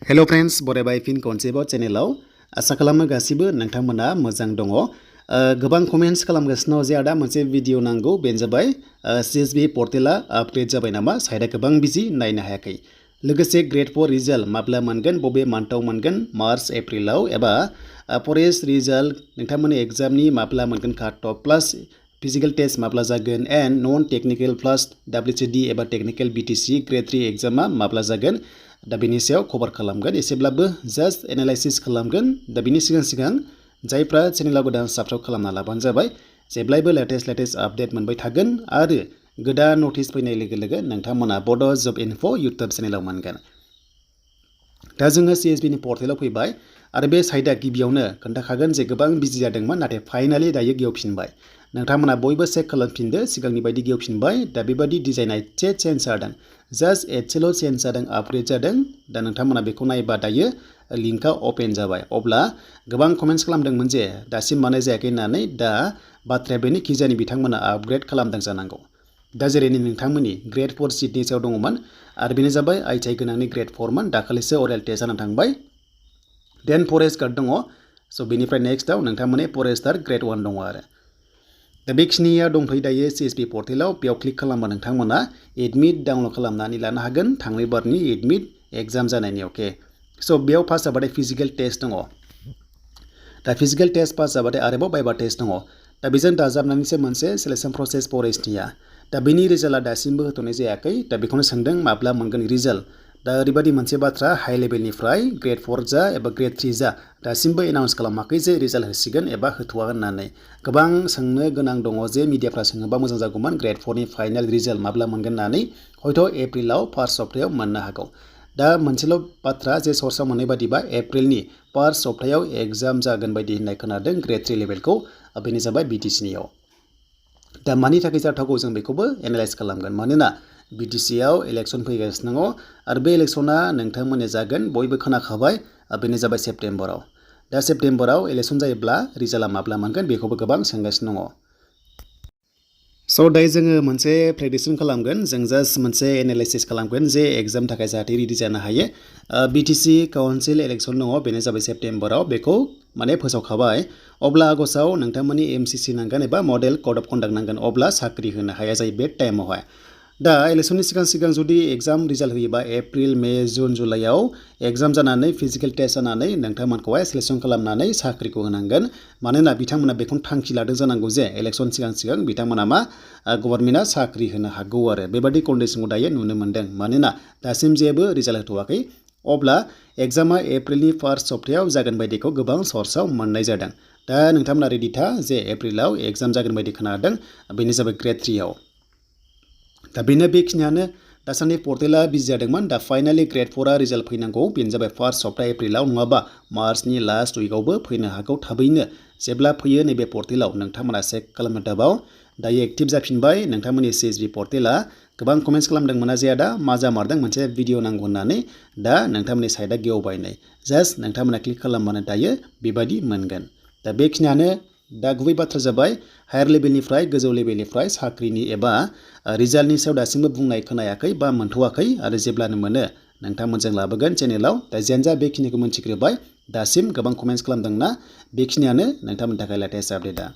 Hello friends बरायबाय फिन खनसेबाव चेनेलाव आसा खालामो गासिबो नोंथांमोना मोजां दङ। गोबां कमेन्ट्स खालामगासिनो जे आदा मोनसे भिडिअ नांगौ बेनो जाबाय CSB पर्टेला आपडेट जाबाय नामा साइडा गोबां बिजि नायनो हायाखै। लोगोसे Gr-4 रिजाल्ट माब्ला मोनगोन बबे मान्थआव मोनगोन मार्च एप्रिलाव एबा फरेस्ट रिजाल्ट नोंथांमोननि एग्जामनि माब्ला मोनगोन cut off plus physical test माब्ला जागोन and non technical plus WCD एबा टेक्निकल BTC Gr-3 एग्जामा माब्ला जागोन दा बेनि सायाव खबर खालामगोन एसेब्लाबो जास्ट एनालाइसिस खालामगोन। दा बेनि सिगां जायफ्रा चेनेलाव गोदान साबस्क्राइब खालामना लाबानो जाबाय जेब्लायबो लेटेस्ट आपडेट मोनबाय थागोन आरो गोदान नटिस फैनाय लोगो लोगो नोंथांमोना बड' जब इनफो इउट्युब चेनेलाव मोनगोन। दा जोङो CSB नि पर्टेलाव फैबाय आरो बे साइडा गिबियावनो खोन्थाखागोन जे गोबां बिजि जादोंमोन नाथाय फाइनालि दायो गेवफिनबाय। नोंथांमोना बयबो चेक खालामफिनदो सिगांनि बायदि गेवफिनबाय। दा बेबायदि डिजाइना एसे चेन्ज जादों जास्ट एसेल' चेन्ज जादों आपग्रेड जादों। दा नोंथांमोना बेखौ नायबा दायो लिंकआ अपेन जाबाय। अब्ला गोबां कमेन्ट्स खालामदोंमोन जे दासिम मानो जायाखै होननानै। दा बाथ्राया बेनि खिजानि बिथांमोना आपग्रेड खालामदों जानांगौ। दा जेरै नोंथांमोननि Gr-4 सिटनि सायाव दङमोन आरो बेनो जाबाय आइथाइ गोनांनि Gr-4 मोन दाखालिसो अरेल टेस्ट जानानै थांबाय। देन फरेस्ट गार्ड दङ स' बेनिफ्राय नेक्स्टआव नोंथांमोननि फरेस्टार Gr-1 दङ आरो दा बेखिनिया दंथ'यो दायो CSB पर्टेलाव। बेयाव क्लिक खालामबा नोंथांमोना एडमिट डाउनलड खालामनानै लानो हागोन थांनाय बारनि एडमिट एग्जाम जानायनि। अके स' बेयाव पास जाबाथाय फिजिकल टेस्ट दङ। दा फिजिकल टेस्ट पास जाबाथाय आरोबाव भाइभा टेस्ट दङ। दा बेजों दाजाबनानैसो मोनसे सिलेक्शन प्रसेस फरेस्टनिया। दा बेनि रिजाल्टआ दासिमबो होथ'नाय जायाखै। दा बेखौनो सोंदों माब्ला मोनगोन रिजाल्ट। दा ओरैबायदि मोनसे बाथ्रा हाइ लेभेलनिफ्राय Gr-4 जा एबा Gr-3 जा दासिमबो एनाउन्स खालामाखै जे रिजाल्ट होसिगोन एबा होथ'वा होननानै। गोबां सोंनो गोनां दङ जे मिडियाफ्रा सोङोबा मोजां जागौमोन Gr-4 नि फाइनाल रिजाल्ट माब्ला मोनगोन होननानै। हयथ' एप्रिलाव फार्स्ट सप्तायाव मोननो हागौ। दा मोनसेल' बाथ्रा जे सर्सआव मोननाय बादिबा एप्रिलनि फार्स्ट सप्तायाव एग्जाम जागोन बायदि होननाय खोनादों Gr-3 लेभेलखौ। बेनो जाबाय BTC नियाव। दा मानि थाखाय जाथावगौ जों बेखौबो एनालाइज खालामगोन। मानोना BTC आव इलेक्सन फैगासिनो दङ आरो बे इलेक्सना नोंथांमोननि जागोन बयबो खोनाखाबाय बेनो जाबाय सेप्तेम्बराव। दा सेप्तेम्बराव इलेक्सन जायोब्ला रिजाल्टआ माब्ला मोनगोन बेखौबो गोबां सोंगासिनो दङ। स' दायो जोङो मोनसे प्रेडिक्सन खालामगोन। जों जास्ट मोनसे एनालाइसिस खालामगोन जे एग्जाम थाखाय जाहाथे रेडि जानो हायो। BTC काउन्सिल इलेक्सन दङ बेनो जाबाय सेप्तेम्बराव बेखौ माने फोसावखाबाय। अब्ला आगस्टआव नोंथांमोननि MCC नांगोन एबा मडेल कड अफ कन्डाक्ट नांगोन अब्ला साख्रि होनो हाया जायो बे टाइमावहाय। दा इलेक्सननि सिगां जुदि एग्जाम रिजाल्ट होयोबा एप्रिल मे जुन जुलाइआव एग्जाम जानानै फिजिकेल टेस्ट जानानै नोंथांमोनखौहाय सिलेक्सन खालामनानै साख्रिखौ होनांगोन। मानोना बिथांमोना बेखौनो थांखि लादों जानांगौ जे इलेक्सन सिगां बिथांमोना मा गभर्नमेन्टआ साख्रि होनो हागौ आरो बेबादि कन्डिसनखौ दायो नुनो मोन्दों। मानोना दासिम जेबो रिजाल्ट होथ'वाखै। अब्ला एग्जामा एप्रिलनि फार्स्ट सप्तायाव जागोन बायदिखौ गोबां सर्सआव मोननाय जादों। दा नोंथांमोना रेडि था जे एप्रिलाव एग्जाम जागोन बायदि खोनादों बेनो जाबाय Gr-3 आव। दा बेनो बेखिनियानो दासान्दि पर्टेला बिजि जादोंमोन। दा फाइनालि Gr-4 आ रिजाल्ट फैनांगौ बेनो जाबाय फार्स्ट सप्ता एप्रिलाव नङाबा मार्चनि लास्ट उइकआवबो फैनो हागौ थाबैनो। जेब्ला फैयो नैबे पर्टेलाव नोंथांमोना चेक खालामनो दाबाव। दायो एक्टिभ जाफिनबाय नोंथांमोननि CSB पर्टेला। गोबां कमेन्ट्स खालामदोंमोन जे आदा मा जामारदों मोनसे भिडिअ नांगौ होननानै। दा नोंथांमोननि साइडआ गेवबाय नै जास्ट नोंथांमोना क्लिक खालामबानो दायो बेबायदि मोनगोन। दा बेखिनियानो। दा गुबै बाथ्रा जाबाय हायार लेभेलनिफ्राय गोजौ लेभेलनिफ्राय साख्रिनि एबा रिजाल्टनि सायाव दासिमबो बुंनाय खोनायाखै बा मोनथ'वाखै आरो जेब्लानो मोनो नोंथांमोनजों लाबोगोन चेनेलाव। दा जियानो जा बेखिनिखौ मोनथिग्रोबाय। दासिम गोबां कमेन्ट्स खालामदोंना बेखिनियानो नोंथांमोननि थाखाय लेटेस्ट आपडेटआ।